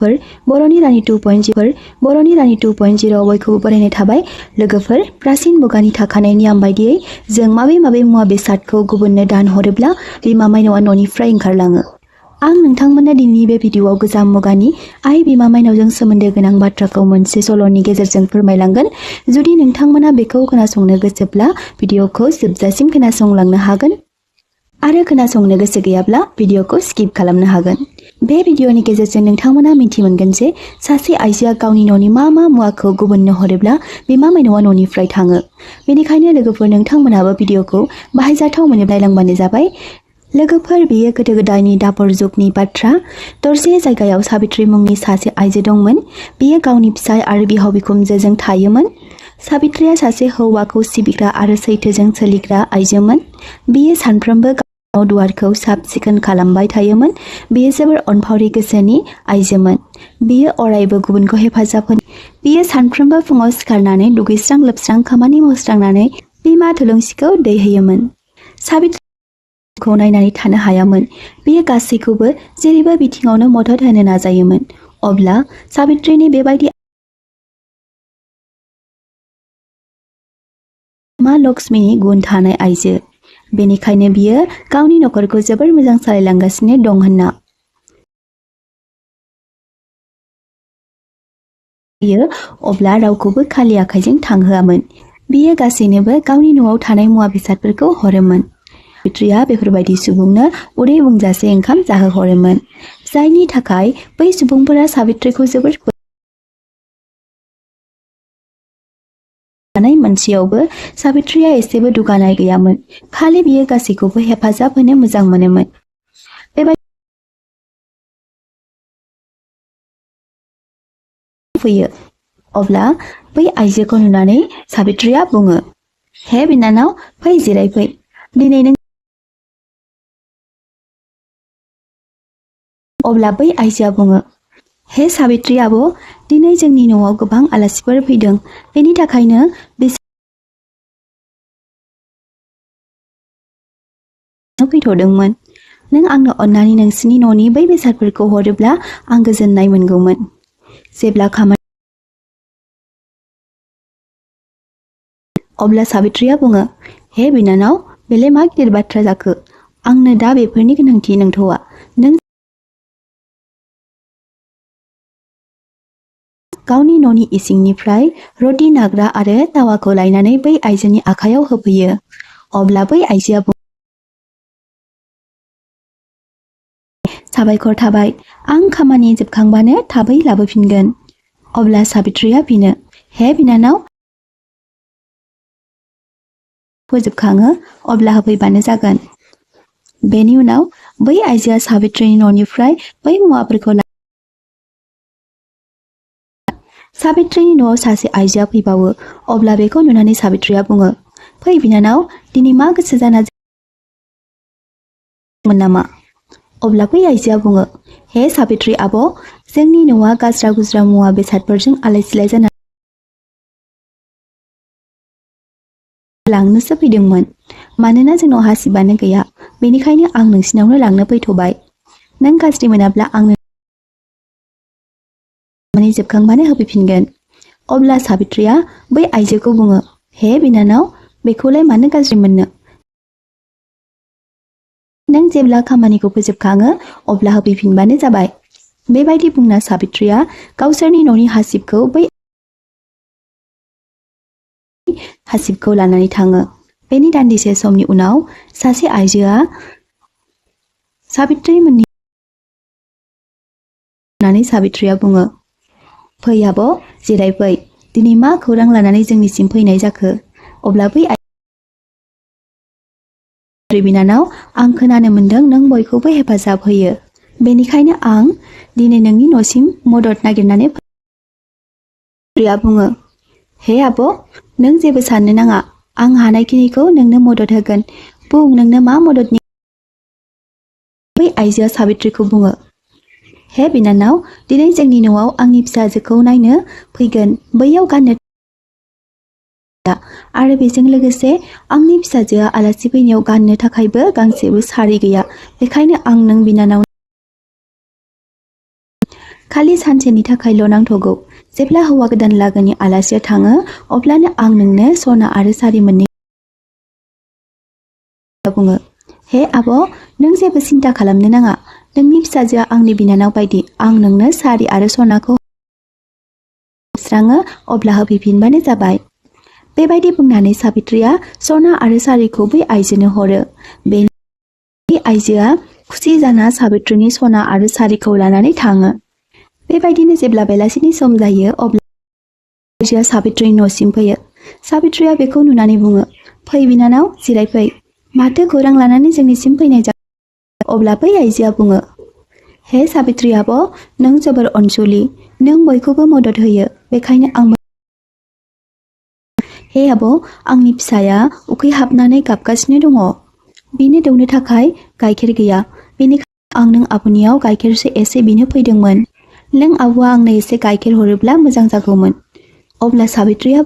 Boroni Rani 2.0 Boroni Rani 2.0 बयखौबो बरायनाय थाबाय लोगोफोर प्राचीन मुगानि थाखानाय नियम बायदियै जों माबे मुवा बेसादखौ गुबुननो दान हरोब्ला बिमा माइनावआ न'निफ्राय ओंखारलाङो आं नोंथांमोननो दिनैनि बे भिडिअआव गोजाम मुगानि आइ बिमा माइनावजों सोमोन्दो गोनां बाथ्राखौ मोनसे सल'नि गेजेरजों फोरमायलांगोन जुदि नोंथांमोना बेखौ खोनासंनो गोसोब्ला भिडिअखौ जोबजासिम खोनासंलांनो हागोन आरो खोनासंनो गोसो गैयाब्ला भिडिअखौ स्किप खालामनो हागोन बे भिडिअनि गेजेरजों नोंथांमोना मिथि मोनगोन जे सासे आइजोआ गावनि न'नि मा मुवाखौ गुबुननो हरोब्ला बिमा माइनावआ न'निफ्राय थाङो बेनिखायनो लोगोफोर नोंथांमोनाबो भिडिअखौ बाहायजाथाव मोनोब्ला नायलांबानो जाबाय लोगोफोर बेयो गोदो गोदायनि दापर जुगनि बाथ्रा दरसे जायगायाव साबित्री मुंनि सासे आइजो दंमोन बियो गावनि फिसाय आरो बिहाव बिखुनजोजों थायोमोन साबित्रीया सासे हौवाखौ सिबिग्रा आरो सैथोजों सोलिग्रा आइजोमोन बियो सानफ्रोमबो दुवारखौ साब सिखोन खालामबाय थायोमोन बियो जोबोर अनफावरि गोसोनि आइजोमोन बियो अरायबो गुबुनखौ हेफाजाब होनो बियो सानफ्रोमबो फुङाव सिखारनानै दुगैस्रां लोबस्रां खामानि मावस्रांनानै बिमा थुलुंसिखौ दै होयोमोन साबित्रीखौ नायनानै थानो हायामोन बियो गासैखौबो जेरैबो बिथिङावनो मदद होनो नाजायोमोन अब्ला साबित्रीनि बेबायदि मा लक्ष्मीनि गुन थानाय आइजो बेनिखायनो बियो गावनि नखरखौ जोबोर मोजां सालायलांगासिनो दं होनना बियो अब्ला रावखौबो खालि आखाइजों थांहोआमोन बियो गासैनोबो गावनि न'आव थानाय मुवा बेसादफोरखौ हरोमोन साबित्रीया बेफोरबायदि सुबुंनो उदै बुंजासे ओंखाम जाहोहरोमोन जायनि थाखाय बै सुबुंफोरा साबित्रीखौ जोबोर मोनसेयावबो साबित्रीया एसेबो दुगानाय गैयामोन खालि बियो गासैखौबो हेफाजाब होनो मोजां मोनोमोन फैयो अब्ला बै आइजोखौ नुनानै साबित्रीया बुङो हे बिनानाव फै जिरायफै दिनै नों अब्ला बै आइजोआ बुङो हे साबित्री आब' दिनै जोंनि न'आव गोबां आलासिफोर फैदों बेनि थाखायनो फैथ'दोंमोन नों आंनो अननानै नोंसिनि न'नि बै बेसादफोरखौ हरोब्ला आं गोजोननाय मोनगौमोन जेब्ला खामानि अब्ला साबित्रीया बुङो हे बिनानाव बेलाय मा गिदिर बाथ्रा जाखो आंनो दा बेफोरनि गोनांथि नंथ'आ नों गावनि न'नि इसिंनिफ्राय रटि नाग्रा आरो तावाखौ लायनानै बै आइजोनि आखायाव होफैयो अब्ला बै आइजोआ साबायखर थाबाय आं खामानि जोबखांबानो थाबै लाबोफिनगोन अब्ला साबित्रीया फिनो हे बिनानाव फोजोबखाङो अब्ला होफैबानो जागोन बेनि उनाव बै आइजोआ साबित्रीनि न'निफ्राय बै मुवाफोरखौ साबित्रीनि न'आव सासे आइजोआ फैबावो अब्ला बेखौ नुनानै साबित्रीया बुङो फै बिनानाव दिनै मा गोसो जाना नामा अब्ला बै आइजोआ बुङो हे साबित्री आब' जोंनि न'आ गाज्रा गुज्रा मुवा बेसादफोरजों आलाय सिलाय जाना लांनोसो फैदोंमोन मानोना जोंनाव हासिबानो गैया बेनिखायनो आं नोंसिनावनो लांनो फैथ'बाय नों गाज्रि मोनाब्ला आंनो माने जोबखांबानो होफैफिनगोन अब्ला साबित्रीया बै आइजोखौ बुङो हे बिनानाव बेखौलाय मानो गाज्रि मोननो नों जेब्ला खामानिखौ फोजोबखाङो अब्ला होफैफिनबानो जाबाय बेबायदि बुंना साबित्रीया गावसोरनि न'नि हासिबखौ बै हासिबखौ लानानै थाङो बेनि दान्दिसे समनि उनाव सासे आइजोआ साबित्री मोननि होननानै साबित्रीया बुङो फै आब' जिरायफै दिनै मा खौरां लानानै जोंनिसिम फैनाय जाखो अब्ला बै बिनानाव आं खोनानो मोनदों नों बयखौबो हेफाजाब होयो बेनिखायनो आं दिनै नोंनि न'सिम मदद नागिरनानै साबित्रीया बुङो हे आब' नों जेबो साननो नाङा आं हानायखिनिखौ नोंनो मदद होगोन बुं नोंनो मा मददनि बै आइजोआ साबित्रीखौ बुङो हे बिनानाव दिनै जोंनि न'आव आंनि फिसाजोखौ नायनो फैगोन बैयाव गाननो आरो बेजों लोगोसे आंनि फिसाजोआ आलासि फैनायाव गाननो थाखायबो गांसेबो सारि गैया बेखायनो आं नों बिनानाव खालि सानसेनि थाखायल' नांथ'गौ। जेब्ला हौवा गोदान लागोनि आलासिया थाङो अब्लानो आं नोंनो सना आरो सारि मोननै बुङो। हे आब', नों जेबो सिन्था खालामनो नाङा। नोंनि फिसाजोआ आंनि बिनानाव बायदि। आं नोंनो सारि आरो सनाखौ सुस्राङो अब्ला होफैफिनबानो जाबाय। बेबायदि बुंनानै साबित्रिया सना आरो सारिखौ बै आइजोनो हरो। बे आइजोआ खुसि जाना साबित्रिनि सना आरो सारिखौ लानानै थाङो। बेबायदिनो जेब्ला बेलासिनि सम जायो अब्ला आइजोआ साबित्रिनि न'सिम फैयो। साबित्रिया बेखौ नुनानै बुङो, फै बिनानाव, जिरायफै। माथो खौरां लानानै जोंनिसिम फैनाय जादों? अब्ला बै आइजोआ बुङो, हे साबित्रि आब', नों जोबोर अनसुलि। नों बयखौबो मदद होयो। बेखायनो आंबो हे आब', आंनि फिसाया उखैहाबनानै गाबगासिनो दङ। बिनो दौनो थाखाय गाइखेर गैया। बेनिखायनो आं नों आब'नियाव गाइखेरसो एसे बिनो फैदोंमोन। नों आब'आ आंनो एसे गाइखेर हरोब्ला मोजां जागौमोन। अब्ला साबित्रिया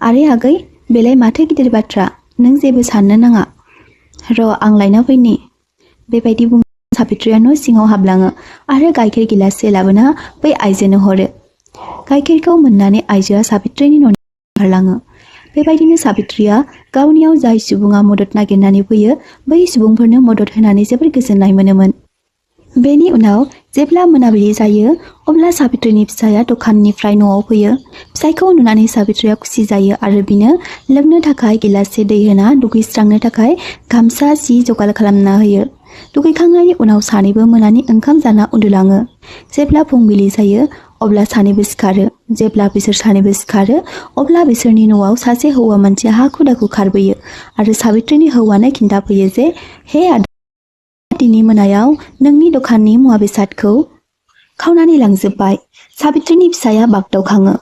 आरे आगै, बेलाय माथो गिदिर बाथ्रा। नों जेबो साननो नाङा। र' आं लायना फैनि। बेबायदि बुं साबित्रिया न' सिङाव हाबलाङो आरो गाइखेर गिलाससे लाबोना बै आइजोनो हरो। गाइखेरखौ मोननानै आइजोआ साबित्रिनि न'नि ओंखारलाङो। बेबायदिनो साबित्रिया गावनियाव जाय सुबुङा मदद नागिरनानै फैयो बै सुबुंफोरनो मदद होनानै जोबोर गोजोननाय मोनोमोन। बेनि उनाव जेब्ला मोनाबिलि जायो अब्ला साबित्रिनि फिसाया दखाननिफ्राय न'आव फैयो। फिसायखौ नुनानै साबित्रिया खुसि जायो आरो बिनो लोंनो थाखाय गिलाससे दै होना दुगैस्रांनो थाखाय गामसा सि जगार खालामना होयो। दुगैखांनायनि उनाव सानैबो मोनानि ओंखाम जाना उन्दुलाङो। जेब्ला फुंबिलि जायो अब्ला सानैबो सिखारो। जेब्ला बिसोर सानैबो सिखारो अब्ला बिसोरनि न'आव सासे हौवा मानसिया हाखु दाखु खारबोयो आरो साबित्रिनि हौवानो खिन्थाफैयो जे, हे आदा, दिनै मोनायाव नोंनि दखाननि मुवा बेसादखौ खावनानै लांजोब्बाय। साबित्रिनि फिसाया बागदावखाङो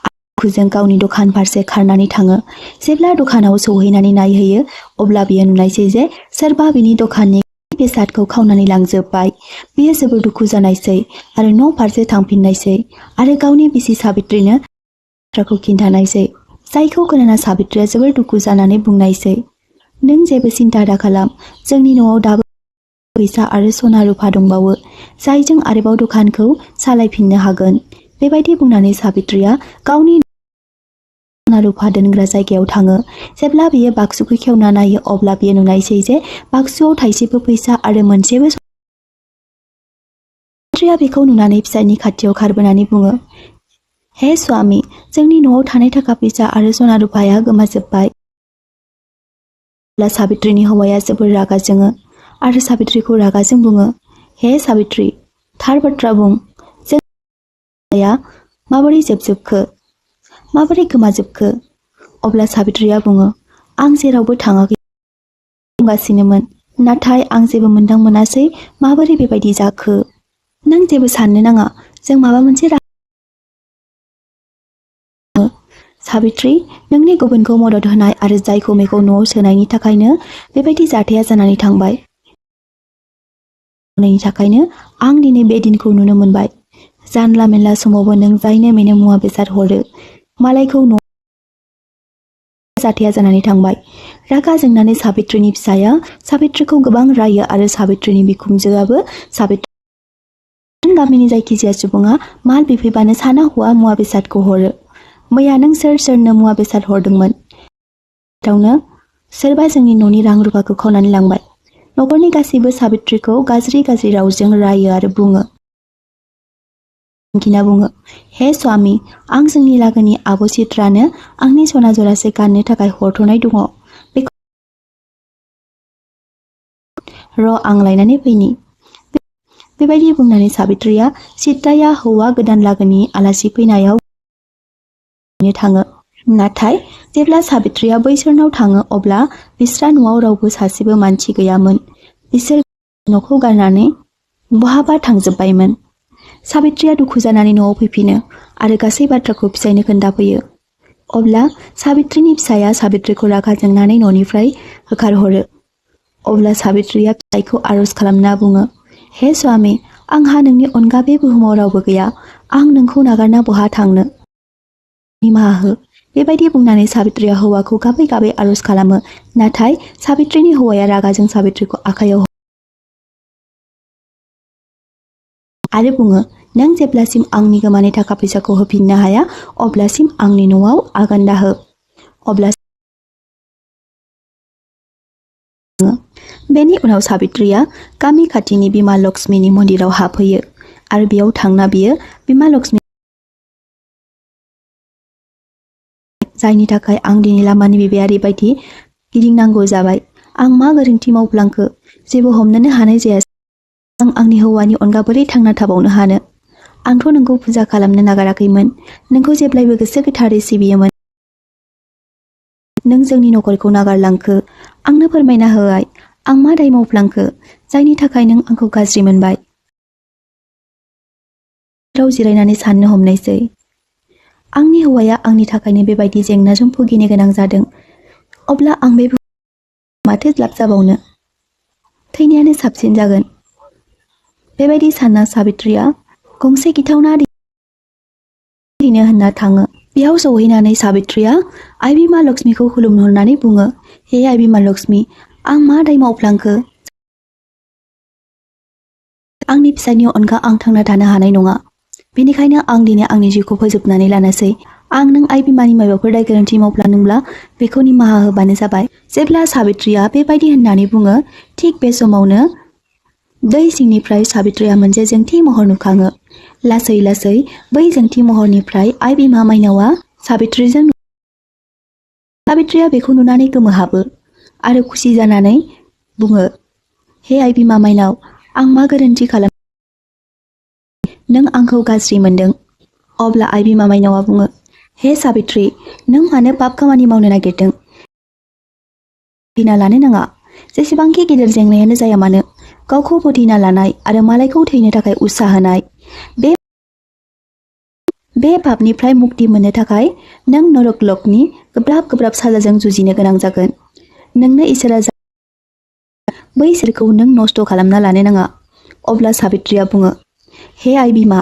आरो दुखुजों गावनि दखान फारसे खारनानै थाङो। जेब्ला दखानाव सौहैनानै नायहैयो अब्ला बियो नुनायसै जे सोरबा बिनि दखाननि बेसादखौ खावनानै लांजोब्बाय। बियो जोबोर दुखु जानायसै आरो न' फारसे थांफिननायसै आरो गावनि बिसि साबित्रिनो बाथ्राखौ खिन्थानायसै। जायखौ खोनाना साबित्रिया जोबोर दुखु जानानै बुंनायसै, नों जेबो सिन्था दाखालाम। जोंनि न'आव दाबो फैसा आरो सना रुफा दंबावो, जायजों आरोबाव दखानखौ सालायफिननो हागोन। बेबायदि बुंनानै साबित्रिया गावनि सना रुफा दोनग्रा जायगायाव थाङो। जेब्ला बियो बाक्सुखौ खेवना नायो अब्ला बियो नुनायसै जे बाक्सुआव थाइसेबो फैसा आरो मोनसेबो साबित्रिया बेखौ नुनानै फिसायनि खाथियाव खारबोनानै बुङो, हे स्वामी, जोंनि न'आव थानाय थाखा फैसा आरो सना रुफाया गोमाजोब्बाय। अब्ला साबित्रिनि हौवाया जोबोर रागा जोङो आरो साबित्रिखौ रागाजों बुङो, हे साबित्रि, थार बाथ्रा बुं। जोंनि माबोरै जोबजोबखो? माबोरै गोमाजोबखो? अब्ला साबित्रिया बुङो, आं जेरावबो थाङाखै, बुंगासिनोमोन, नाथाय आं जेबो मोनदां मोनासै माबोरै बेबायदि जाखो। नों जेबो साननो नाङा, जों माबा मोनसे साबित्रि, नोंनि गुबुनखौ मदद होनाय आरो जायखौ मेखौ न'आव सोनायनि थाखायनो बेबायदि जाथाया जानानै थांबाय। थाखायनो आं दिनै बे दिनखौ नुनो मोनबाय। जानला मेनला समावबो नों जायनो मेनो मुवा बेसाद हरो, मालायखौ जाथाया जानानै थांबाय। रागा जोंनानै साबित्रिनि फिसाया साबित्रिखौ गोबां रायो आरो साबित्रिनि बिखुनजोआबो साबित्रि गामिनि जायखिजाया सुबुङा माल बिफैबानो साना हौवा मुवा बेसादखौ हरो। मैया नों सोरनो मुवा बेसाद हरदोंमोन? सोरबा जोंनि न'नि रां रुफाखौ खावनानै लांबाय। न'खरनि गासैबो साबित्रिखौ गाज्रि रावजों रायो आरो बुङो। हे स्वामी, आं जोंनि लागोनि आब' चित्रानो आंनि सना जरासे गाननो थाखाय हरथ'नाय दङ। र' आं लायनानै फैनि। बेबायदि बुंनानै साबित्रिया चित्राया हौवा गोदान लागोनि आलासि फैनायाव थाङो। नाथाय जेब्ला साबित्रिया बैसोरनाव थाङो अब्ला बिस्रा न'आव रावबो सासेबो मानसि गैयामोन। बिसोर न'खौ गारनानै बहाबा थांजोब्बायमोन। साबित्रिया दुखु जानानै न'आव फैफिनो आरो गासै बाथ्राखौ फिसायनो खोन्थाफैयो। अब्ला साबित्रिनि फिसाया साबित्रिखौ रागा जोंनानै न'निफ्राय होखारहरो। अब्ला साबित्रिया फिसायखौ आरज खालामना बुङो, हे स्वामी, आंहा नोंनि अनगा बे बुहुमाव रावबो गैया। आं नोंखौ नागारना बहा थांनो? निमाहा हो। बेबायदि बुंनानै साबित्रिया हौवाखौ गाबै गाबै आरज खालामो। नाथाय साबित्रिनि हौवाया रागाजों साबित्रिखौ आखायाव आरो बुङो, नों जेब्लासिम आंनि गोमानाय थाखा फैसाखौ होफिननो हाया अब्लासिम आंनि न'आव आगान दाहो। अब्ला बेनि उनाव साबित्रिया गामि खाथिनि बिमा लक्ष्मीनि मन्दिराव हाबहैयो आरो बेयाव थांना बियो बिमा लक्ष्मी जायनि थाखाय आं दिनै लामानि बिबायारि बायदि गिदिंनांगौ जाबाय। आं मा गोरोन्थि मावफ्लांखो? जेबो हमनोनो हानाय जायासै। आं आंनि हौवानि अनगा बोरै थांना थाबावनो हानो? आंथ' नोंखौ फुजा खालामनो नागाराखैमोन। नोंखौ जेब्लायबो गोसो गोथारै सिबियोमोन। नों जोंनि नखरखौ नागारलांखो। आंनो फोरमायना होआय आं मा दाय मावफ्लांखो जायनि थाखाय नों आंखौ गाज्रि मोनबाय? राव जिरायनानै साननो हमनायसै। आंनि हौवाया आंनि थाखायनो बेबायदि जेंनाजों भुगिनो गोनां जादों। अब्ला आं बे माथो लाब जाबावनो? थैनायानो साबसिन जागोन। बेबायदि सानना साबित्रिया गंसे गिथावना दैनो होनना थाङो। बेयाव सौहैनानै साबित्रिया आइ बिमा लक्ष्मीखौ खुलुमहरनानै बुङो, हे आइ बिमा लक्ष्मी, आं मा दाय मावफ्लांखो? आंनि फिसायनि अनगा आं थांना थानो हानाय नङा। बेनिखायनो आं दिनै आंनि जिउखौ फोजोबनानै लानोसै। आं नों आइ बिमानि माबाफोर दाय गोरोन्थि मावफ्लांदोंब्ला बेखौ निमाहा होबानो जाबाय। जेब्ला साबित्रिया बेबायदि होननानै बुङो, थिग बे समावनो दै सिंनिफ्राय साबित्रिया मोनसे जोंथि महर नुखाङो। लासै लासै बै जोंथि महरनिफ्राय आइ बिमा माइनावआ साबित्रिया बेखौ नुनानै गोमोहाबो आरो खुसि जानानै बुङो, हे आइ बिमा माइनाव, आं मा गोरोन्थि खालाम? नों आंखौ गाज्रि मोनदों? अब्ला आइ बिमा माइनावआ बुङो, हे साबित्रि, नों मानो पाप खामानि मावनो नागिरदों? फोथैना लानो नाङा। जेसेबांखि गिदिर जेंनायानो जाया मानो, गावखौ फोथैना लानाय आरो मालायखौ थैनो थाखाय उत्साह होनाय, बे पापनिफ्राय मुक्ति मोननो थाखाय नों नरक लोकनि गोब्राब गोब्राब साजाजों जुजिनो गोनां जागोन। नोंनो इसोरा बै इसोरखौ नों नस्थ' खालामना लानो नाङा। अब्ला साबित्रिया बुङो, हे आइ बिमा,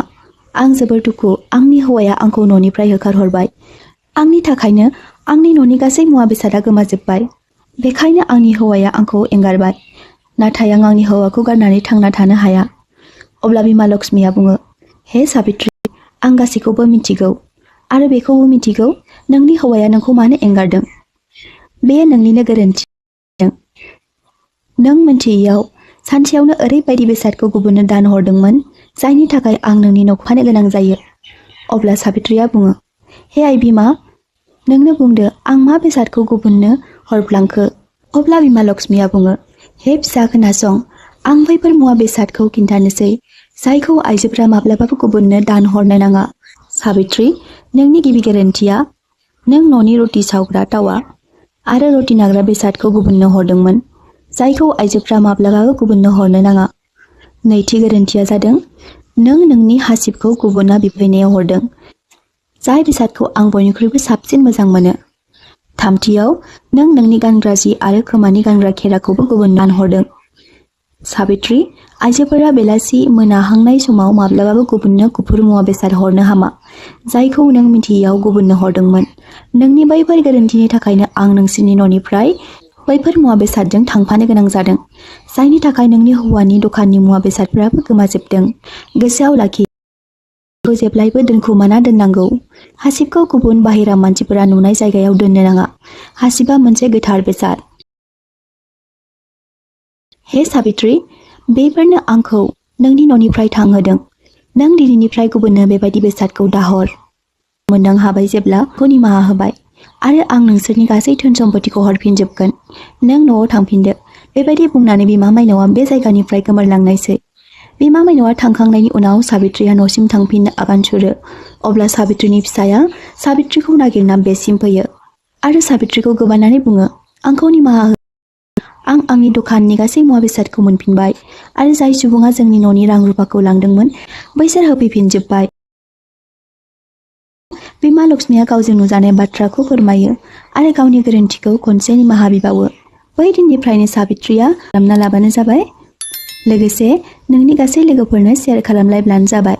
आं जोबोर दुखु। आंनि हौवाया आंखौ न'निफ्राय होखारहरबाय। आंनि थाखायनो आंनि न'नि गासै मुवा बेसादा गोमाजोब्बाय। बेखायनो आंनि हौवाया आंखौ एंगारबाय। नाथाय आं आंनि हौवाखौ गारनानै थांना थानो हाया। अब्ला बिमा लक्ष्मीया बुङो, हे साबित्रि, आं गासैखौबो मिथिगौ आरो बेखौबो मिथिगौ नोंनि हौवाया नोंखौ मानो एंगारदों। बेयो नोंनिनो गोरोन्थि। नों मिन्थियैयाव सानसेयावनो ओरैबायदि बेसादखौ गुबुननो दान हरदोंमोन जायनि थाखाय आं नोंनि न'खौ फानो गोनां जायो। अब्ला साबित्रिया बुङो, हे आइ बिमा, नोंनो बुंदो आं मा बेसादखौ गुबुननो हरफ्लांखो? अब्ला बिमा लक्ष्मीया बुङो, हे फिसा खोनासं, आं बैफोर मुवा बेसादखौ खिन्थानोसै जायखौ आइजोफ्रा माब्लाबाबो गुबुननो दान हरनो नाङा। साबित्रि, नोंनि गिबि गोरोन्थिया नों न'नि रटि सावग्रा तावा आरो रटि नाग्रा बेसादखौ गुबुननो हरदोंमोन जायखौ आइजोफ्रा माब्लाबाबो गुबुननो हरनो नाङा। नैथि गोरोन्थिया जादों नों नोंनि हासिबखौ गुबुना बिफैनायाव हरदों, जाय बेसादखौ आं बयनिख्रुइबो साबसिन मोजां मोनो। थामथियाव नों नोंनि गानग्रा जि आरो खोमानि गानग्रा खेराखौबो गुबुन दान हरदों। साबित्रि, आइजोफोरा बेलासि मोनाहांनाय समाव माब्लाबाबो गुबुननो गुफुर मुवा बेसाद हरनो हामा, जायखौ नों मिथियैयाव गुबुननो हरदोंमोन। नोंनि बैफोर गोरोन्थिनि थाखायनो आं नोंसोरनि न'निफ्राय बैफोर मुवा बेसादजों थांफानो गोनां जादों, जायनि थाखाय नोंनि हौवानि दखाननि मुवा बेसादफोराबो गोमाजोबदों। गोसोआव लाखि, खौ जेब्लायबो दोनखुमाना दोननांगौ। हासिबखौ गुबुन बाहेरा मानसिफोरा नुनाय जायगायाव दोननो नाङा। हासिबा मोनसे गोथार बेसाद। हे साबित्रि, बेफोरनो आंखौ नोंनि न'निफ्राय थांहोदों। नों दिनैनिफ्राय गुबुननो बेबायदि बेसादखौ दाहर। मोनदां हाबाय जेब्ला निमाहा होबाय आरो आं नोंसोरनि गासै धोन सम्पथिखौ हरफिनजोबगोन। नों न'आव थांफिनदो। बेबायदि बुंनानै बिमा माइनावआ बे जायगानिफ्राय गोमोरलांनायसै। बिमा माइनावआ थांखांनायनि उनाव साबित्रिया न'सिम थांफिननो आगान सुरो। अब्ला साबित्रिनि फिसाया साबित्रिखौ नागिरना बेसिम फैयो आरो साबित्रिखौ गोबानानै बुङो, आंखौ निमाहा हो। आं आंनि दखाननि गासै मुवा बेसादखौ मोनफिनबाय आरो जाय सुबुङा जोंनि न'नि रां रुफाखौ लांदोंमोन बैसोर होफैफिनजोब्बाय। बिमा लक्ष्मीया गावजों नुजानाय बाथ्राखौ फोरमायो आरो गावनि गोरोन्थिखौ खनसे निमाहा बिबावो। बै दिननिफ्रायनो साबित्रिया खालामना लाबानो जाबाय। लोगोसे नोंनि गासै लोगोफोरनो शेयार खालामलायब्लानो जाबाय।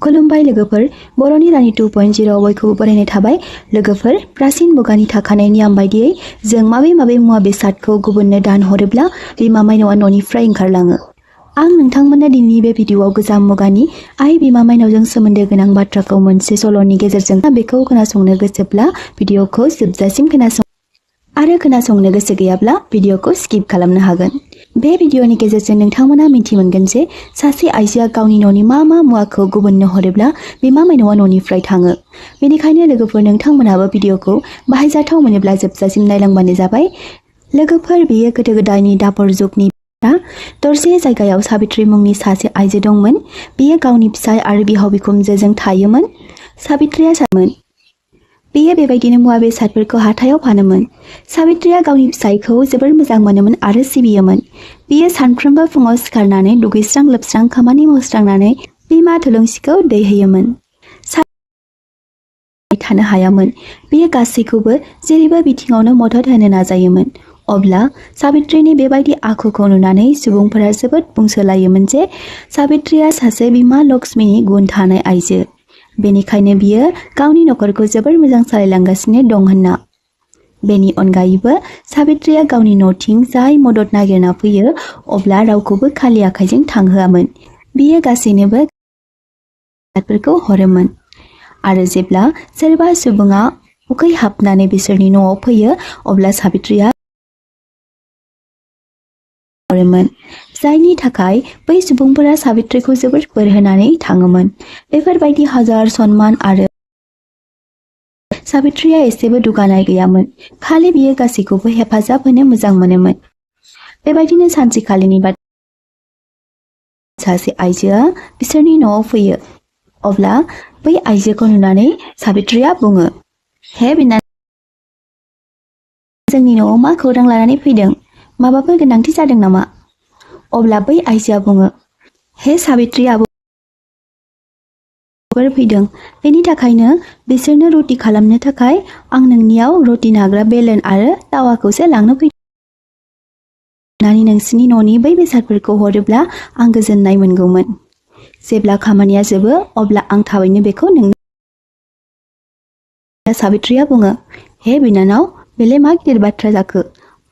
खुलुमबाय लोगोफोर बर'नि रानि 2.0 बयखौबो बरायनाय थाबाय लोगोफोर प्राचीन मुगानि थाखानाय नियम बायदियै जों माबे मुवा बेसादखौ गुबुननो दान हरोब्ला बिमा माइनावआ न'निफ्राय ओंखारलाङो आं नोंथांमोननो दिनैनि बे भिडिअआव गोजाम मुगानि आइ बिमा माइनावजों सोमोन्दो गोनां बाथ्राखौ मोनसे सल'नि गेजेरजों बेखौ खोनासंनो गोसोब्ला भिडिअखौ जोबजासिम खोनासंनो गोसो गैयाब्ला भिडिअखौ स्किप खालामनो हागोन बे भिडिअनि गेजेरजों नोंथांमोना मिथि मोनगोन जे सासे आइजोआ गावनि न'नि मा मुवाखौ गुबुननो हरोब्ला बिमा माइनावआ न'निफ्राय थाङो बेनिखायनो लोगोफोर नोंथांमोनाबो भिडिअखौ बाहायजाथाव मोनोब्ला जोबजासिम नायलांबानो जाबाय लोगोफोर बेयो गोदो गोदायनि दापर जुगनि दरसे जायगायाव साबित्री मुंनि सासे आइजो दंमोन बियो गावनि फिसाय आरो बिहाव बिखुनजोजों थायोमोन साबित्रीया सानोमोन बियो बेबायदिनो मुवा बेसादफोरखौ हाथायाव फानोमोन साबित्रीया गावनि फिसायखौ जोबोर मोजां मोनोमोन आरो सिबियोमोन बियो सानफ्रोमबो फुङाव सिखारनानै दुगैस्रां लोबस्रां खामानि मावस्रांनानै बिमा थुलुंसिखौ दै होयोमोन थानो हायामोन बियो गासैखौबो जेरैबो बिथिङावनो मदद होनो नाजायोमोन अब्ला साबित्रीनि बेबायदि आखुखौ नुनानै सुबुंफोरा जोबोद बुंसोलायोमोन जे साबित्रीया सासे बिमा लक्ष्मीनि गुन थानाय आइजो बेनिखायनो बियो गावनि नखरखौ जोबोर मोजां सालायलांगासिनो दं होनना बेनि अनगायैबो साबित्रीया गावनि न'थिं जाय मदद नागिरना फैयो अब्ला रावखौबो खालि आखाइजों थांहोआमोन बियो गासैनोबो बेसादफोरखौ हरोमोन आरो जेब्ला सोरबा सुबुङा उखै हाबनानै बिसोरनि न'आव फैयो अब्ला साबित्रीया हरोमोन जायनि थाखाय बै सुबुंफोरा साबित्रीखौ जोबोर बोर होनानै थाङोमोन बेफोरबायदि हाजार सनमान आरो साबित्रीया एसेबो दुगानाय गैयामोन खालि बियो गासैखौबो हेफाजाब होनो मोजां मोनोमोन बेबायदिनो सानसेखालिनि बाथ्रा सासे आइजोआ बिसोरनि न'आव फैयो अब्ला बै आइजोखौ नुनानै साबित्रीया बुङो हे बिनानाव जोंनि न'आव मा खौरां लानानै फैदों माबाफोर गोनांथि जादों नामा अब्ला बै आइजोआ बुङो हे साबित्री आब'फोर फैदों बेनि थाखायनो बिसोरनो रुटि खालामनो थाखाय आं नोंनियाव रुटि नाग्रा बेलन आरो तावाखौसो लांनो फैदों नोंसिनि न'नि बै बेसादफोरखौ हरोब्ला आं गोजोननाय मोनगौमोन जेब्ला खामानिया जोबो अब्ला आं थाबैनो बेखौ नोंनो साबित्रीया बुङो हे बिनानाव बेलाय मा गिदिर बाथ्रा जाखो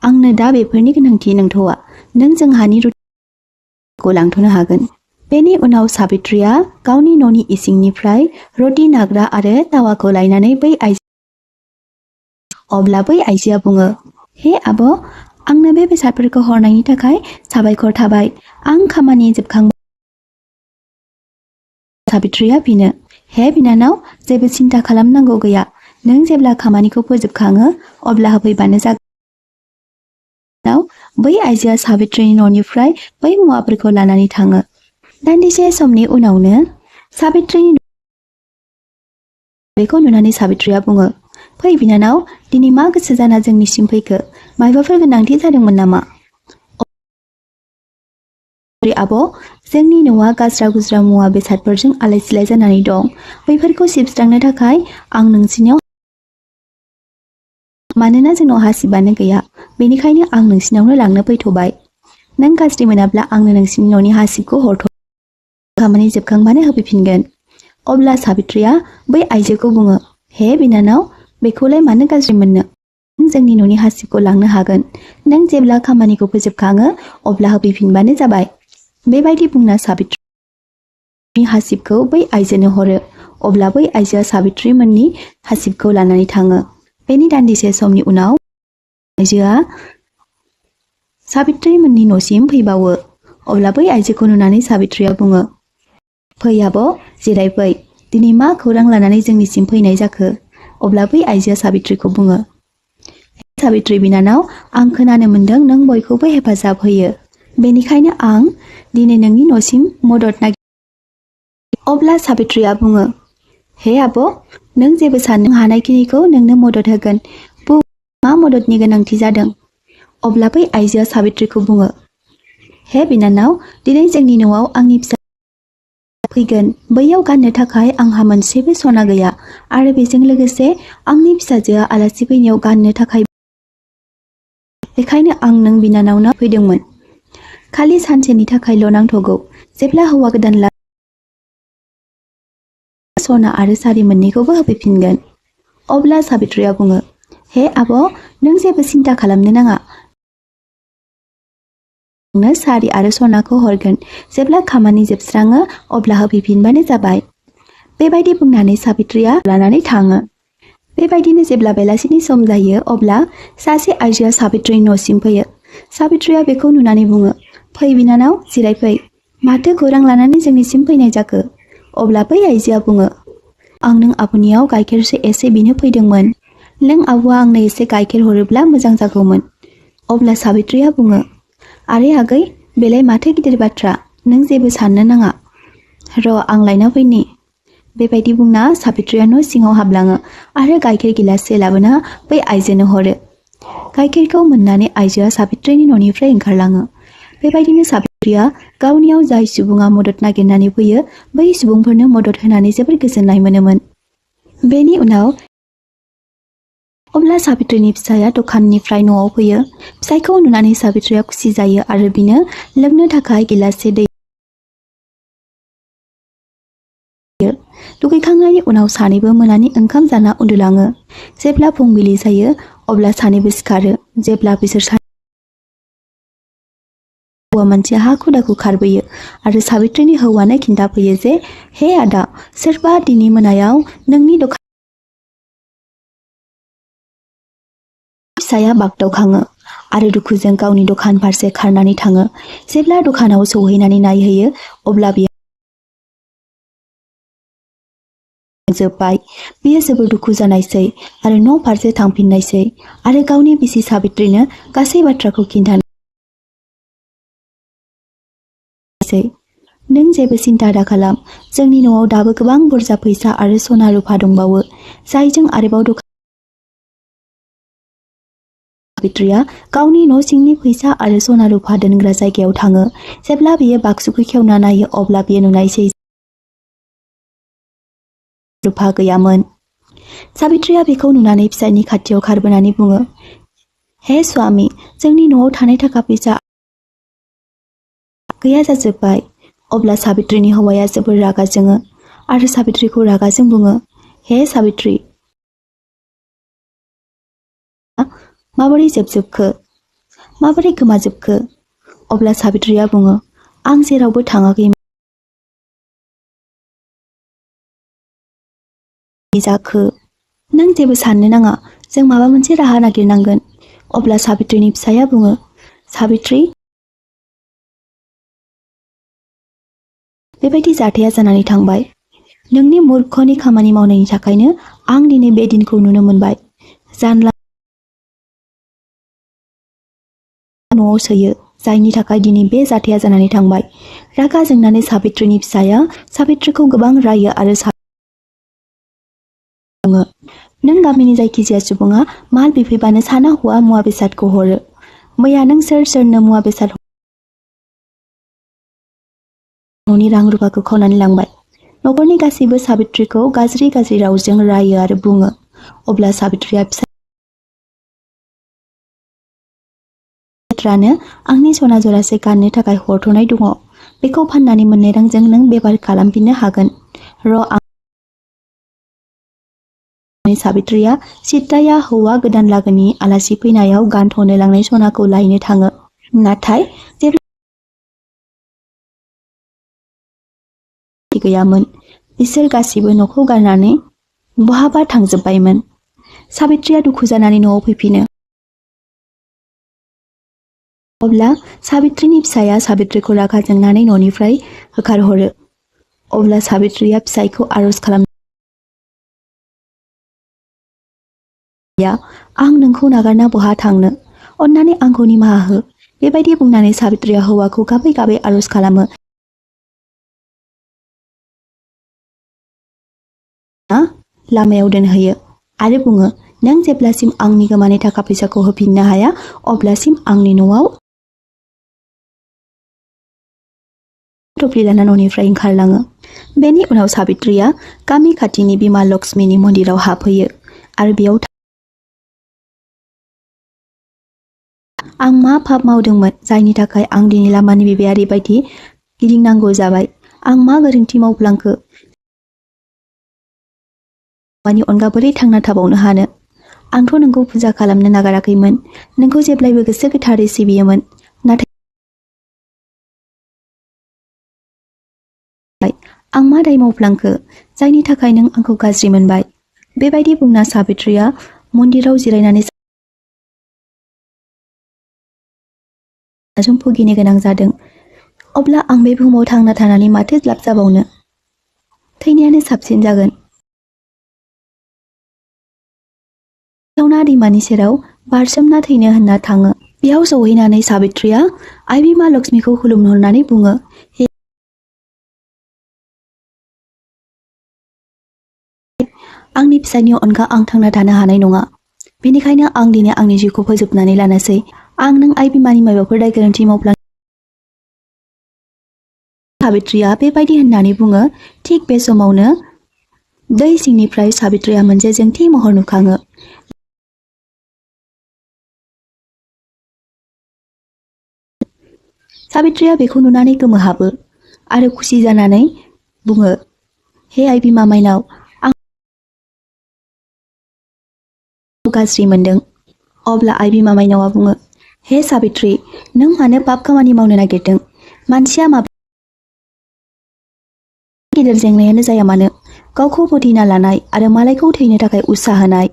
आंनो दा बेफोरनि गोनांथि नंथ'आ नों जोंहानि रुटिखौ लांथ'नो हागोन बेनि उनाव साबित्रीया गावनि न'नि इसिंनिफ्राय रुटि नाग्रा आरो तावाखौ लायनानै अब्ला बै आइजोआ बुङो हे आब' आंनो बे बेसादफोरखौ हरनायनि थाखाय साबायखर थाबाय आं खामानि जोबखांबाय साबित्रीया फिनो हे बिनानाव जेबो सिन्था खालामनांगौ गैया नों जेब्ला खामानिखौ फोजोबखाङो अब्ला होफैबानो जागोन बै आइजोआ साबित्रीनि न'निफ्राय बै मुवाफोरखौ लानानै थाङो दान्दिसे समनि उनावनो साबित्रीनि बेखौ नुनानै साबित्रीया बुङो फै बिनानाव दिनै मा गोसो जाना जोंनिसिम फैखो मायबाफोर गोनांथि जादोंमोन नामा आब' जोंनि न'आ गाज्रा गुज्रा मुवा बेसादफोरजों आलाय सिलाय जानानै दं बैफोरखौ सिबस्रांनो थाखाय आं नोंसिनियाव मानोना जोंनाव हासिबानो गैया बेनिखायनो आं नोंसिनावनो लांनो फैथ'बाय नों गाज्रि मोनाब्ला आंनो नोंसिनि न'नि हासिबखौ खामानि जोबखांबानो होफैफिनगोन अब्ला साबित्रीया बै आइजोखौ बुङो हे बिनानाव बेखौलाय मानो गाज्रि मोननो नों जोंनि न'नि हासिबखौ लांनो हागोन नों जेब्ला खामानिखौ फोजोबखाङो अब्ला होफैफिनबानो जाबाय बेबायदि बुंना साबित्रीनि हासिबखौ बै आइजोनो हरो अब्ला बै आइजोआ साबित्री मोननि हासिबखौ लानानै थाङो बेनि दान्दिसे समनि उनाव आइजोआ साबित्री मोननि न'सिम फैबावो अब्ला बै आइजोखौ नुनानै साबित्रीया बुङो फै आब' जिरायफै दिनै मा खौरां लानानै जोंनिसिम फैनाय जाखो अब्ला बै आइजोआ साबित्रीखौ बुङो साबित्री बिनानाव आं खोनानो मोन्दों नों बयखौबो हेफाजाब होयो बेनिखायनो आं दिनै नोंनि न'सिम मदद अब्ला साबित्रीया बुङो हे आब' नों जेबो साननो हानायखिनिखौ नोंनो मदद होगोन मा मददनि गोनांथि जादों अब्ला बै आइजोआ साबित्रीखौ बुङो हे बिनानाव दिनै जोंनि न'आव आंनि फिसा फैगोन बैयाव गाननो थाखाय आंहा मोनसेबो सना गैया आरो बेजों लोगोसे आंनि फिसाजोआ आलासि फैनायाव गाननो थाखाय बेखायनो आं नों बिनानावनो फैदोंमोन खालि सानसेनि थाखायल' नांथ'गौ जेब्ला हौवा गोदान सना आरो सारि मोननैखौबो होफैफिनगोन। अब्ला साबित्रिया बुङो, हे आब', नों जेबो सिन्था खालामनो नाङा। नोंनो सारि आरो सनाखौ हरगोन। जेब्ला खामानि जोबस्राङो अब्ला होफैफिनबानो जाबाय। बेबायदि बुंनानै साबित्रिया लानानै थाङो। बेबायदिनो जेब्ला बेलासिनि सम जायो अब्ला सासे आइजोआ साबित्रिनि न'सिम फैयो। साबित्रिया बेखौ नुनानै बुङो, फै बिनानाव, जिरायफै। माथो खौरां लानानै जोंनिसिम फैनाय जाखो? अब्ला बै आइजोआ बुङो, आं नों आब'नियाव गाइखेरसो एसे बिनो फैदोंमोन। नों आब'आ आंनो एसे गाइखेर हरोब्ला मोजां जागौमोन। अब्ला साबित्रिया बुङो, आरे आगै, बेलाय माथो गिदिर बाथ्रा, नों जेबो साननो नाङा। र' आं लायना फैनि। बेबायदि बुंना साबित्रिया न' सिङाव हाबलाङो आरो गाइखेर गिलाससे लाबोना बै आइजोनो हरो। गाइखेरखौ मोननानै आइजोआ साबित्रिनि न'निफ्राय ओंखारलाङो। बेबायदिनो साबित्रिया गावनियाव जाय सुबुङा मदद नागिरनानै फैयो बै सुबुंफोरनो मदद होनानै जोबोर गोजोननाय मोनोमोन। बेनि उनाव अब्ला साबित्रिनि फिसाया दखाननिफ्राय न'आव फैयो। फिसायखौ नुनानै साबित्रिया खुसि जायो आरो बिनो लोंनो थाखाय गिलाससे दै होयो। दुगैखांनायनि उनाव सानैबो मोनानि ओंखाम जाना उन्दुलाङो। जेब्ला फुंबिलि जायो अब्ला सानैबो सिखारो। जेब्ला बिसोर हौवा मानसिया हाखु दाखु खारबोयो आरो साबित्रिनि हौवानो खिन्थाफैयो जे, हे आदा, सोरबा दिनै मोनायाव नोंनि दखान। फिसाया बागदावखाङो आरो दुखुजों गावनि दखान फारसे खारनानै थाङो। जेब्ला दखानाव सौहैनानै नायहैयो अब्ला बियो जोब्बाय। बियो जोबोर दुखु जानायसै आरो न' फारसे थांफिननायसै आरो गावनि बिसि साबित्रिनो गासै बाथ्राखौ खिन्थानोसै। नों जेबो सिन्था दाखालाम, जोंनि न'आव दाबो गोबां बुरजा फैसा आरो सना रुफा दंबावो, जायजों आरोबाव दखान। साबित्रिया गावनि न' सिंनि फैसा आरो सना रुफा दोनग्रा जायगायाव थाङो। जेब्ला बियो बाक्सुखौ खेवना नायो अब्ला बियो नुनायसै रुफा गैयामोन। साबित्रिया बेखौ नुनानै फिसायनि खाथियाव खारबोनानै बुङो, हे स्वामी, जोंनि न'आव थानाय थाखा फैसा गैया जाजोब्बाय। अब्ला साबित्रिनि हौवाया जोबोर रागा जोङो आरो साबित्रिखौ रागाजों बुङो, हे साबित्रि, माबोरै जोबजोबखो? माबोरै गोमाजोबखो? अब्ला साबित्रिया बुङो, आं जेरावबो थाङाखैमोन। जाखो? नों जेबो साननो नाङा, जों माबा मोनसे राहा नागिरनांगोन। अब्ला साबित्रिनि फिसाया बुङो, साबित्रि, बेबायदि जाथाया जानानै थांबाय। नोंनि मूर्खनि खामानि मावनायनि थाखायनो आं दिनै बे दिनखौ नुनो मोनबाय। जानला न'आव सोयो, जायनि थाखाय दिनै बे जाथाया जानानै थांबाय। रागा जोंनानै साबित्रिनि फिसाया साबित्रिखौ गोबां रायो आरो बुङो, नों गामिनि जायखिजाया सुबुङा माल बिफैबानो साना हौवा मुवा बेसादखौ हरो। मैया नों सोर सोरनो मुवा बेसाद न'नि रां रुफाखौ खावनानै लांबाय। न'खरनि गासैबो साबित्रिखौ गाज्रि गाज्रि रावजों रायो आरो बुङो। अब्ला साबित्रिया फिसानो आंनि सना जरासे गाननो थाखाय हरथ'नाय दङ। बेखौ फाननानै मोननाय रांजों नों बेफार खालामफिननो हागोन। र' आं साबित्रिया सित्ताया हौवा गोदान लागोनि आलासि फैनायाव गानथ'नो लांनाय सनाखौ लायनो थाङो। नाथाय जेब्ला गैयामोन, बिसोर गासिबो न'खौ गारनानै बहाबा थांजोब्बायमोन। साबित्रिया दुखु जानानै न'आव फैफिनो। अब्ला साबित्रिनि फिसाया साबित्रिखौ रागा जोंनानै न'निफ्राय होखारहरो। अब्ला साबित्रिया फिसायखौ आरज खालाम, आं नोंखौ नागारना बहा थांनो, अन्नानै आंखौ निमाहा हो। बेबायदि बुंनानै साबित्रिया हौवाखौ गाबै गाबै आरज खालामो। लामायाव दोनहैयो आरो बुङो, नों जेब्लासिम आंनि गोमानाय थाखा फैसाखौ होफिननो हाया अब्लासिम आंनि न'आव थफ्लि लाना न'निफ्राय ओंखारलाङो। बेनि उनाव साबित्रिया गामि खाथिनि बिमा लक्ष्मीनि मन्दिराव हाबहैयो आरो बेयाव आं मा पाप मावदोंमोन जायनि थाखाय आं दिनै लामानि बिबायारि बायदि गिदिंनांगौ जाबाय? आं मा गोरोन्थि मावफ्लांखो? मानि अनगा बोरै थांना थाबावनो हानो? आंथ' नोंखौ फुजा खालामनो नागाराखैमोन, नोंखौ जेब्लायबो गोसो गोथारै सिबियोमोन, नाथाय आं मा दाय मावफ्लांखो जायनि थाखाय नों आंखौ गाज्रि मोनबाय? बेबायदि बुंना साबित्रिया मन्दिराव जिरायनानै जों भुगिनो गोनां जादों। अब्ला आं बे बुहुमाव थांना थानानै माथो लाब जाबावनो? थैनायानो साबसिन जागोन। थावना दैमानि सेराव बारसोमना थैनो होनना थाङो। बेयाव सौहैनानै साबित्रिया आइ बिमा लक्ष्मीखौ खुलुमहरनानै बुङो, हे आंनि फिसायनि अनगा आं थांना थानो हानाय नङा। बेनिखायनो आं दिनै आंनि जिउखौ फोजोबनानै लानोसै। आं नों आइ बिमानि माबाफोर दाय गोरोन्थि मावफ्लां साबित्रिया बेबायदि होननानै बुङो। थिग बे समावनो दै सिंनिफ्राय साबित्रिया मोनसे जोंथि महर नुखाङो। साबित्रिया बेखौ नुनानै गोमोहाबो आरो खुसि जानानै बुङो, हे आइ बिमा माइनाव, आं गाज्रि मोनदों। अब्ला आइ बिमा माइनावा बुङो, हे साबित्रि, नों मानो पाप खामानि मावनो नागिरदों? मानसिया माबा गिदिर जेंनायानो जाया मानो, गावखौ फोथैना लानाय आरो मालायखौ थैनो थाखाय उत्साह होनाय,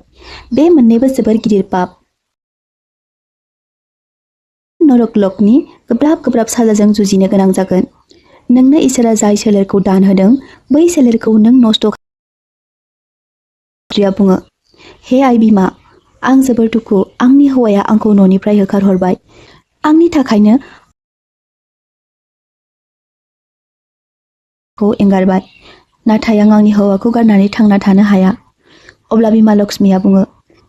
बे मोननैबो जोबोर गिदिर पाप। नरक लकनि गोब्राब गोब्राब साजाजों जुजिनो गोनां जागोन। नोंनो इसोरा जाय सोलेरखौ दान होदों, बै सोलेरखौ नों नस्थ' साबित्रिया बुङो, हे आइ बिमा, आं जोबोर दुखु। आंनि हौवाया आंखौ न'निफ्राय होखारहरबाय। आंनि थाखायनो खौ एंगारबाय, नाथाय आं आंनि हौवाखौ गारनानै थांना थानो हाया। अब्ला बिमा लक्ष्मीया बुङो,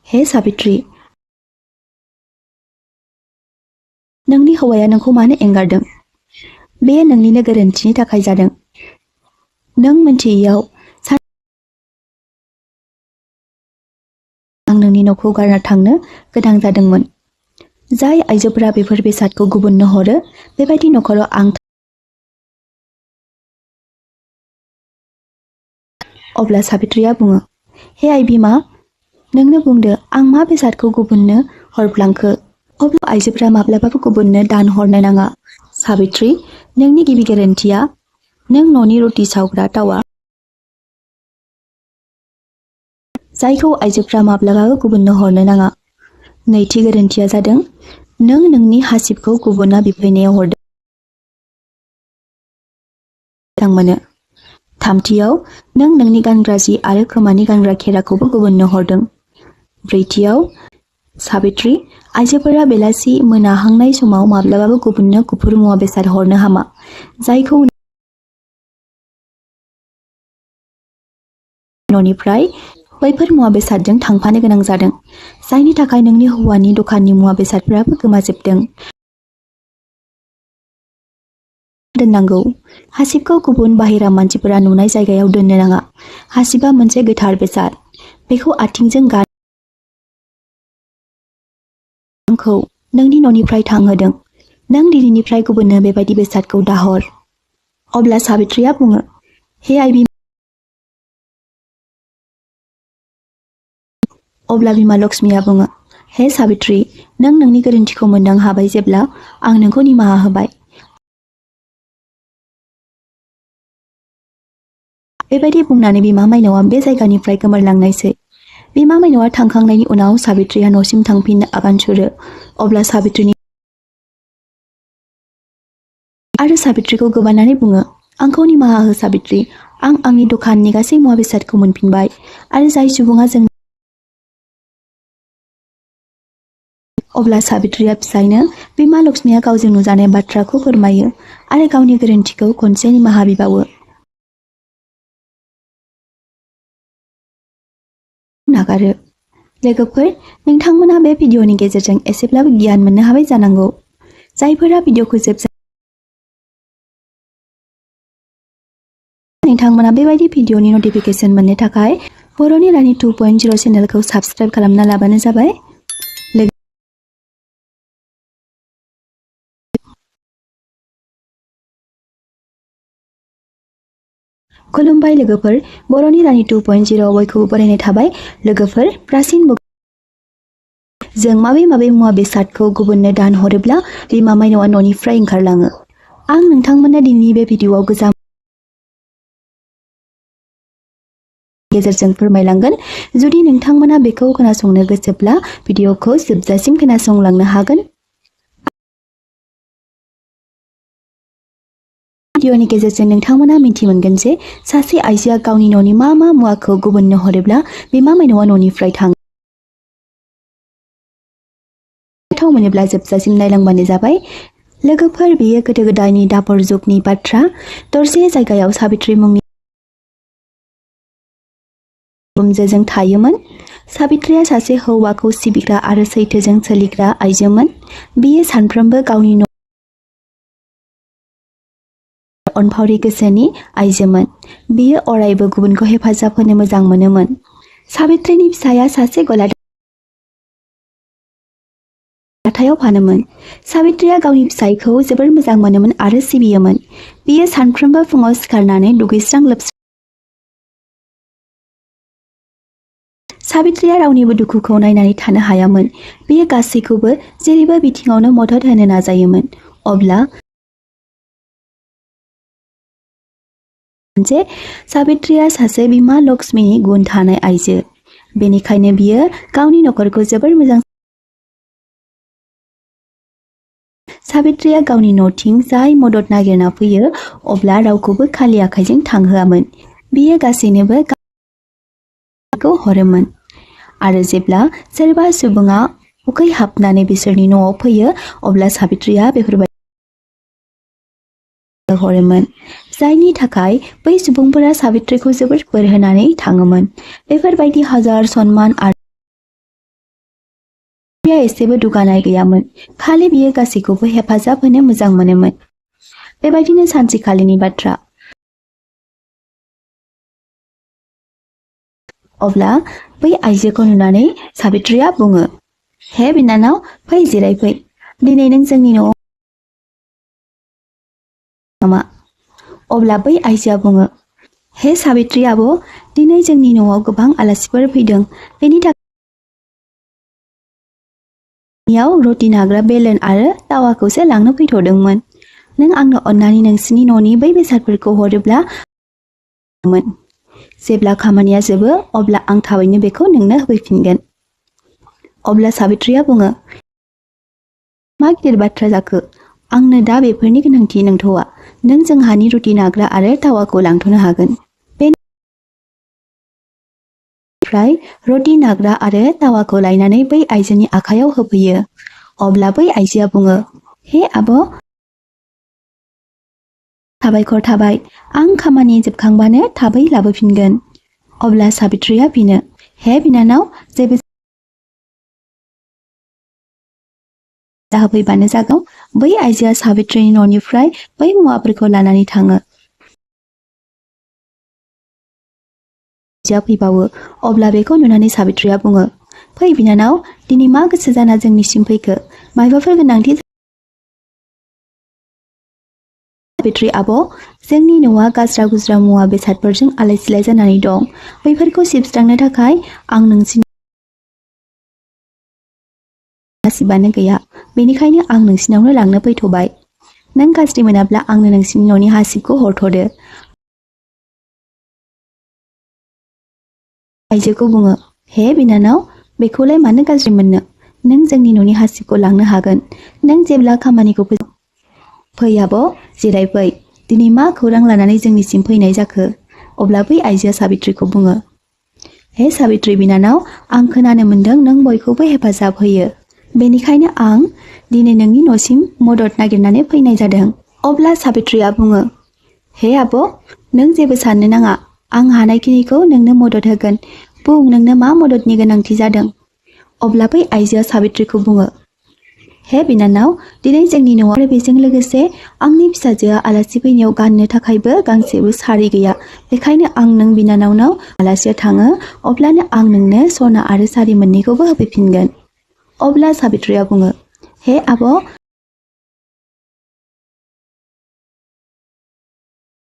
हे साबित्रि, नोंनि हौवाया नोंखौ मानो एंगारदों? बेयो नोंनिनो गोरोन्थिनि थाखाय जादों। नों मिन्थियैयाव आं नोंनि न'खौ गारना थांनो गोनां जादोंमोन। जाय आइजोफोरा बेफोर बेसादखौ गुबुननो हरो, बेबायदि न'खराव आं अब्ला साबित्रिया बुङो, हे आइ बिमा, नोंनो बुंदो आं मा बेसादखौ गुबुननो हरफ्लांखो? अब्ला आइजोफोरा माब्लाबाबो गुबुननो दान हरनो नाङा। साबित्रि, नोंनि गिबि गोरोन्थिया नों न'नि रुटि सावग्रा तावा जायखौ आइजोफ्रा माब्लाबाबो गुबुननो हरनो नाङा। नैथि गोरोन्थिया जादों नों नोंनि हासिबखौ गुबुना बिफैनायाव हरदों मोजां मोनो। थामथियाव नों नोंनि गानग्रा जि आरो खोमानि गानग्रा खेराखौबो गुबुननो हरदों। ब्रैथियाव साबित्रि, आइजोफोरा बेलासि मोनाहांनाय समाव माब्लाबाबो गुबुननो गुफुर मुवा बेसाद हरनो हामा, जायखौ न'निफ्राय बैफोर मुवा बेसादजों थांफानो गोनां जादों, जायनि थाखाय नोंनि हौवानि दखाननि मुवा बेसादफोराबो गोमाजोबदों। दोननांगौ। हासिबखौ गुबुन बाहेरा मानसिफोरा नुनाय जायगायाव दोननो नाङा। हासिबा मोनसे गोथार बेसाद। बेखौ आथिंजों आंखौ नोंनि न'निफ्राय थांहोदों। नों दिनैनिफ्राय गुबुननो बेबायदि बेसादखौ दाहर। अब्ला साबित्रिया बुङो, हे आइ बिमा। अब्ला बिमा लक्ष्मीया बुङो, हे साबित्रि, नों नोंनि गोरोन्थिखौ मोनदां हाबाय जेब्ला आं नोंखौ निमाहा होबाय। बेबायदि बुंनानै बिमा माइनावआ बे जायगानिफ्राय गोमोरलांनायसै। बिमा माइनावआ थांखांनायनि उनाव साबित्रिया न'सिम थांफिननो आगान सुरो। अब्ला साबित्रिनि आरो साबित्रिखौ गोबानानै बुङो, आंखौ निमाहा हो साबित्रि, आं आंनि दखाननि गासै मुवा बेसादखौ मोनफिनबाय आरो जाय सुबुङा जों अब्ला साबित्रिया फिसायनो बिमा लक्ष्मीया गावजों नुजानाय बाथ्राखौ फोरमायो आरो गावनि गोरोन्थिखौ खनसे निमाहा बिबावो। नागारो। लोगोफोर, नोंथांमोना बे भिडिअनि गेजेरजों एसेब्लाबो गियान मोननो हाबाय जानांगौ। जायफोरा भिडिअखौ नोंथांमोना बेबायदि भिडिअनि नटिफिकेशन मोननो थाखाय बर'नि रानि 2.0 चेनेलखौ साबस्क्राइब खालामना लाबानो जाबाय। खुलुमबाय लोगोफोर बर'नि रानि 2.0 बयखौबो बरायनाय थाबाय लोगोफोर प्राचीन जों माबे मुवा बेसादखौ गुबुननो दान हरोब्ला बिमा माइनावआ न'निफ्राय ओंखारलाङो आं नोंथांमोननो दिनैनि बे भिडिअआव गोजाम गेजेरजों फोरमायलांगोन जुदि नोंथांमोना बेखौ खोनासंनो गोसोब्ला भिडिअखौ जोबजासिम खोनासंलांनो हागोन भिडिअनि गेजेरजों नोंथांमोना मिथि मोनगोन जे सासे आइजोआ गावनि न'नि मा मुवाखौ गुबुननो हरोब्ला बिमा माइनावआ न'निफ्राय थाङो गोथाव मोनोब्ला जोबजासिम नायलांबानो जाबाय लोगोफोर बेयो गोदो गोदायनि दापर जुगनि बाथ्रा दरसे जायगायाव साबित्री मुंनि बिहामजोजों थायोमोन साबित्रिया सासे हौवाखौ सिबिग्रा आरो सैथोजों सोलिग्रा आइजोमोन बियो सानफ्रोमबो गावनि अनफावरि गोसोनि आइजोमोन बियो अरायबो गुबुनखौ हेफाजाब होनो मोजां मोनोमोन साबित्रिनि फिसाया सासे गलादार हाथायाव फानोमोन साबित्रिया गावनि फिसायखौ जोबोर मोजां मोनोमोन आरो सिबियोमोन बियो सानफ्रोमबो फुङाव सिखारनानै दुगैस्रां लोबस्रां साबित्रिया रावनिबो दुखुखौ नायनानै थानो हायामोन बियो गासैखौबो जेरैबो बिथिङावनो मदद होनो नाजायोमोन अब्ला जे साबित्रिया सासे बिमा लक्ष्मीनि गुन थानाय आइजो बेनिखायनो बियो गावनि नखरखौ जोबोर मोजां साबित्रिया गावनि न'थिं जाय मदद नागिरना फैयो अब्ला रावखौबो खालि आखाइजों थांहोआमोन बियो गासैनोबो खौ हरोमोन आरो जेब्ला सोरबा सुबुङा उखै हाबनानै बिसोरनि न'आव फैयो अब्ला साबित्रिया बेफोरबायदि हरोमोन जायनि थाखाय बै सुबुंफोरा साबित्रिखौ जोबोर बोर होनानै थाङोमोन बेफोरबायदि हाजार सनमान आरो एसेबो दुगानाय गैयामोन खालि बियो गासैखौबो हेफाजाब होनो मोजां मोनोमोन बेबायदिनो सानसेखालिनि बाथ्रा अब्ला बै आइजोखौ नुनानै साबित्रिया बुङो हे बिनानाव फै जिरायफै दिनै नों जोंनि न'आव नामा अब्ला बै आइजोआ बुङो हे साबित्री आब' दिनै जोंनि न'आव गोबां आलासिफोर फैदों बेनि थाखाय रटि नाग्रा बेलन आरो तावाखौसो लांनो फैथ'दोंमोन नों आंनो अननानै नोंसिनि न'नि बै बेसादफोरखौ हरोब्ला जेब्ला खामानिया जोबो अब्ला आं थाबैनो बेखौ नोंनो होफैफिनगोन अब्ला साबित्रिया बुङो मा गिदिर बाथ्रा जाखो आंनो दा बेफोरनि गोनांथि नंथ'आ नों जोंहानि रुटि नाग्रा आरो तावाखौ लांथ'नो हागोन बेनिफ्राय रुटि नाग्रा आरो तावाखौ लायनानै बै आइजोनि आखायाव होफैयो अब्ला बै आइजोआ बुङो हे आब' साबायखर थाबाय आं खामानि जोबखांबानो थाबै लाबोफिनगोन अब्ला साबित्रिया फिनो हे बिनानाव जेबो होफैबानो जागौ बै आइजोआ साबित्रिनि न'निफ्राय बै मुवाफोरखौ लानानै थाङो फैबावो अब्ला बेखौ नुनानै साबित्रिया बुङो फै बिनानाव दिनै मा गोसो जाना जोंनिसिम फैखो मायबाफोर गोनांथि साबित्री आब' जोंनि न'आ गाज्रा गुज्रा मुवा बेसादफोरजों आलाय सिलाय जानानै दं बैफोरखौ सिबस्रांनो थाखाय आं नोंसिनि गासिबानो गैया बेनिखायनो आं नोंसिनावनो लांनो फैथ'बाय नों गाज्रि मोनाब्ला आंनो नोंसिनि न'नि हासिबखौ हरथ'दो आइजोखौ बुङो हे बिनानाव बेखौलाय मानो गाज्रि मोननो नों जोंनि न'नि हासिबखौ लांनो हागोन नों जेब्ला खामानिखौ फै आब' जिरायफै दिनै मा खौरां लानानै जोंनिसिम फैनाय जाखो अब्ला बै आइजोआ साबित्रिखौ बुङो हे साबित्री बिनानाव आं खोनानो मोन्दों नों बयखौबो हेफाजाब होयो बेनिखायनो आं दिनै नोंनि न'सिम मदद नागिरनानै फैनाय जादों अब्ला साबित्रिया बुङो हे आब' नों जेबो साननो नाङा आं हानायखिनिखौ नोंनो मदद होगोन बुं नोंनो मा मददनि गोनांथि जादों अब्ला बै आइजोआ साबित्रिखौ बुङो हे बिनानाव दिनै जोंनि न'आव आरो बेजों लोगोसे आंनि फिसाजोआ आलासि फैनायाव गाननो थाखायबो गांसेबो सारि गैया बेखायनो आं नों बिनानावनाव आलासिया थाङो अब्लानो आं नोंनो सना आरो सारि मोननैखौबो होफैफिनगोन अब्ला साबित्रिया बुङो हे आब'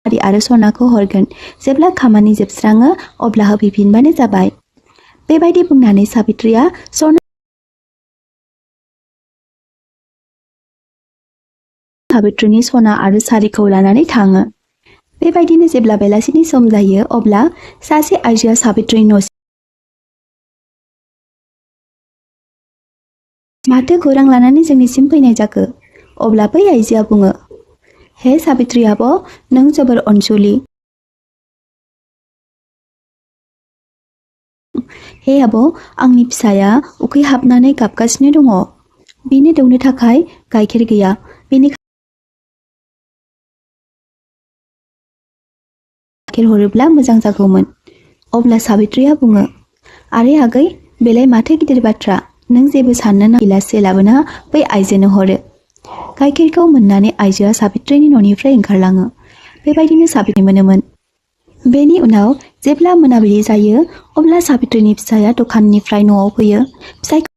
आरो सनाखौ हरगोन। जेब्ला खामानि जोबस्राङो अब्ला होफैफिनबानो जाबाय। बेबायदि बुंनानै साबित्रिया साबित्रिनि सना आरो सारिखौ लानानै थाङो। बेबायदिनो जेब्ला बेलासिनि सम जायो अब्ला सासे आइजोआ साबित्रिनि न'सिम माथो खौरां लानानै जोंनिसिम फैनाय जाखो? अब्ला बै आइजोआ बुङो, हे साबित्रि आब', नों जोबोर अनसुलि। हे आब', आंनि फिसाया उखैहाबनानै गाबगासिनो दङ। बिनो दौनो थाखाय गाइखेर गैया। बेनिखायनो गाइखेर हरोब्ला मोजां जागौमोन। अब्ला साबित्रिया बुङो, आरे आगै, बेलाय माथो गिदिर बाथ्रा। नों जेबो साननो गिलाससे लाबोना बै आइजोनो हरो। गाइखेरखौ मोननानै आइजोआ साबित्रिनि न'निफ्राय ओंखारलाङो। बेबायदिनो साबित्रि मोनोमोन। बेनि उनाव जेब्ला मोनाबिलि जायो अब्ला साबित्रिनि फिसाया दखाननिफ्राय न'आव फैयो। फिसायखौ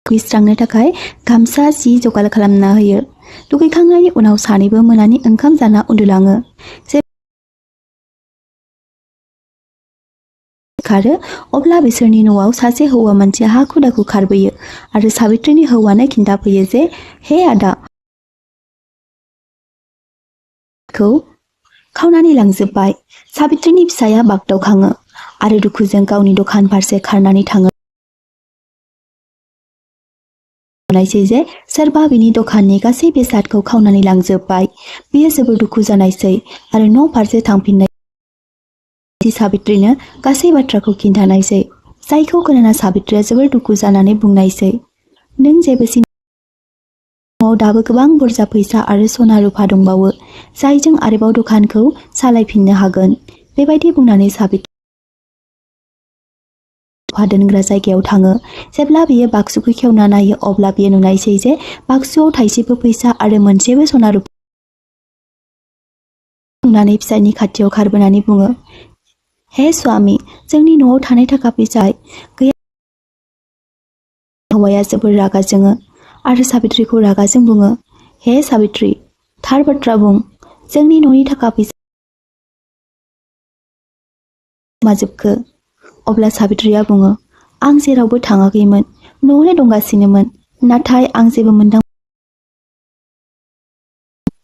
दुगैस्रांनो थाखाय गामसा जि जगार खालामना होयो। दुगैखांनायनि उनाव सानैबो मोनानि ओंखाम जाना उन्दुलाङो। खारो अब्ला बिसोरनि न'आव सासे हौवा मानसिया हाखु दाखु खारबोयो आरो साबित्रिनि हौवानो खिन्थाफैयो जे, हे आदा, खौ खावनानै लांजोब्बाय। साबित्रिनि फिसाया बागदावखाङो आरो दुखुजों गावनि दखान फारसे खारनानै थाङो। नायसै जे सोरबा बिनि दखाननि गासै बेसादखौ खावनानै लांजोब्बाय। बियो जोबोर दुखु जानायसै आरो न' फारसे थांफिननाय साबित्रिनो गासै बाथ्राखौ खिन्थानायसै। जायखौ खोनाना साबित्रिया जोबोर दुखु जानानै बुंनायसै, नों जेबो न'आव दाबो गोबां बुरजा फैसा आरो सना रुफा दंबावो, जायजों आरोबाव दखानखौ सालायफिननो हागोन। बेबायदि बुंनानै साबित्रि रुफा दोनग्रा जायगायाव थाङो। जेब्ला बियो बाक्सुखौ खेवना नायो अब्ला बियो नुनायसै जे बाक्सुआव थाइसेबो फैसा आरो मोनसेबो सना रुफा नुनानै फिसायनि खाथियाव खारबोनानै बुङो, हे स्वामी, जोंनि न'आव थानाय थाखा फैसा गैया। हौवाया जोबोर रागा जोङो आरो साबित्रिखौ रागाजों बुङो, हे साबित्रि, थार बाथ्रा बुं, जोंनि न'नि थाखा फैसा माजोबखो? अब्ला साबित्रिया बुङो, आं जेरावबो थाङाखैमोन, न'आवनो दंगासिनोमोन, नाथाय आं जेबो मोनदां।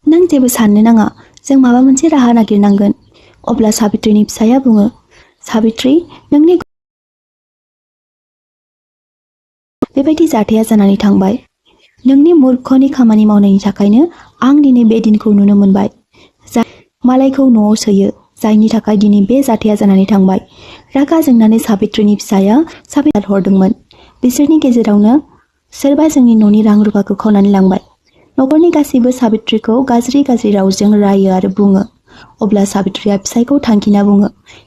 नों जेबो साननो नाङा, जों माबा मोनसे राहा नागिरनांगोन। अब्ला साबित्रिनि फिसाया बुङो, साबित्रि, नोंनि बेबायदि जाथाया जानानै थांबाय। नोंनि मूर्खनि खामानि मावनायनि थाखायनो आं दिनै बे दिनखौ नुनो मोनबाय। जाय मालायखौ न'आव सोयो, जायनि थाखाय दिनै बे जाथाया जानानै थांबाय। रागा जोंनानै साबित्रिनि फिसाया साबित्रि हरदोंमोन। बिसोरनि गेजेरावनो सोरबा जोंनि न'नि रां रुफाखौ खावनानै लांबाय। न'खरनि गासैबो साबित्रिखौ गाज्रि रावजों रायो आरो बुङो। अब्ला साबित्रिया फिसायखौ थांखिना बुङो,